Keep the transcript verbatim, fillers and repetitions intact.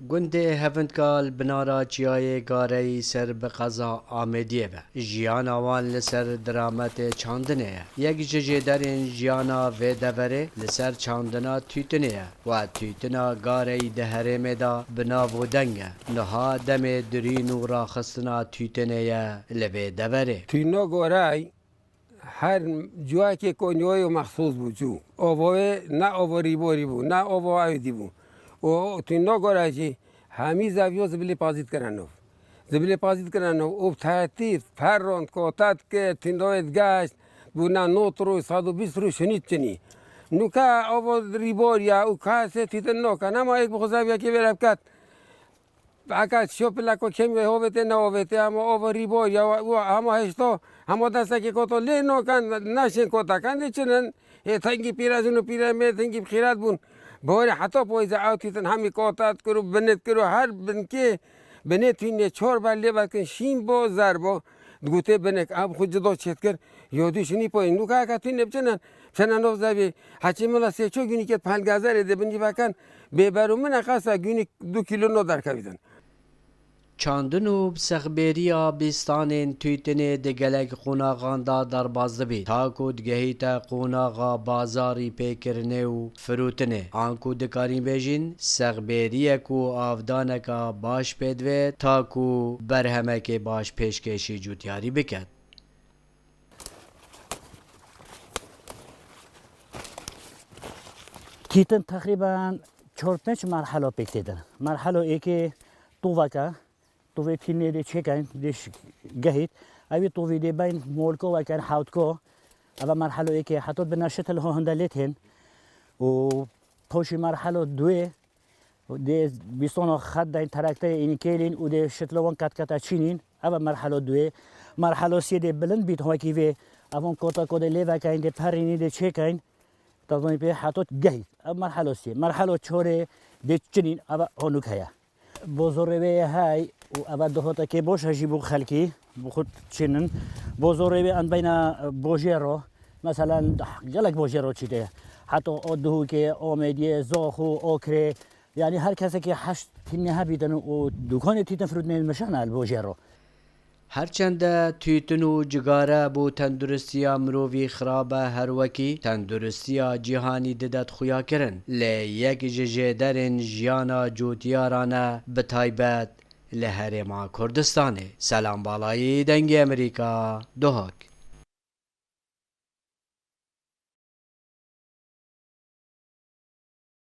Gundê Hevindka li binara çiyayê Gareyî ser bi qeza Amêdiyê ve. Jiyana wan li ser dirametê çandinê ye. Yek ji jêderên jiyana vê deverê li ser çandina tûtinê ye. Wa tûtina Gareyî di herêmê de bi nav û deng e. Niha demê dirîn û raxistina tûtinê ye li vê deverê. Tûno Gorey her ciyakê Konyayê mexsûs bû, çû. Ova wê ne ova rîborî bû, ne ova ewdî bû. Û tûno Gorey jî hemî zeviyo zibilê pazî dikirine nû. Zibilê pazî dikirine nû. Û tertîb, ferrand, kota dikir, tûno wê digeşt, bû ne not rû, sed û bîst rû şinî çinî. Nûke ova rîbor ya û kesê tîtin noke. Nema yek bi xwe zeviyekê vê re biket. Eka şopileko kêm ve hovete ne hovete ama ova rîbor ya wa, wa, ama heşto, ama destekê koto lê nokan neşin kota kan de çinin. E, tengî pîrezin û pîremê tengî bi xîret bûn. Borê heta poyze ew tîtin hemî kota dikir û binê dikir û her binkê binê tînê çor ber lê berkin şîn bo zer bo. Digotê binek ew xwe cido çêtkir. Yo dû şinî poyî. Nûka eka tînê biçinin, biçine nov zevê. Heçî min la sê ço günî ket pelgazerê de binî vekan. Bêber û min e qasa günî du kîlo no derkevîtin. Çandin û bi sexbêriya bîstanên tûtinê di gelek qonaxan de derbas dibî. Ta ku digehîte qonaxa bazarî pêkirinê û firûtinê. Anku dikarîn bêjin, sexbêriyek û avdaneka baş pê divê ta ku berhemekê baş pêşkêşî cûtyarî biket. Tîtin teqrîben çar pênc merhelo pêk têdin. Merhelo êkê toveke, tovê tînê dê çêkin, dê ş-, gehît. Evî tovî dê beyn molko wekin hewtko. Eva merhelo êkê heta bine şitil ho hinde lê tên. Û poşî merhelo duê, dê bîstona xet deyn terekteyê înî kêlîn û dê şitlo wan qetketa çînîn. Eva merhelo duê. Merhelo sê dê bilind bît wekî vê. Evan kota ko dê lê vekeyn, dê perînî, dê çêkeyn. Tazanî pê hetot gehît. Ev merhelo sê. Merhelo çorê dê çinîn. Eva honuk heye. Bozorê wê hey û eva dohotekê boş hejî bû xelkî. Bi xwe çinin. Bozorê wê en beyna bojê ro. Meselen, gelek bojê ro çî de. Heta o Duhokê, Omediyê, Zoxo, Okrê. Yani her kesekî heşt tînê hebîtin û dukanê tîtin firûtinê mişana li bojê ro. Her çende tûtin û cigare bo tenduristiya mirovî xirab e, her wekî tenduristiya cîhanî didet xuyakirin. Lê yek ji jêderên jiyana cotiyaran e, bi taybet li Herêma Kurdistanê. Selam Balayî, Dengê Amerîka, Duhok.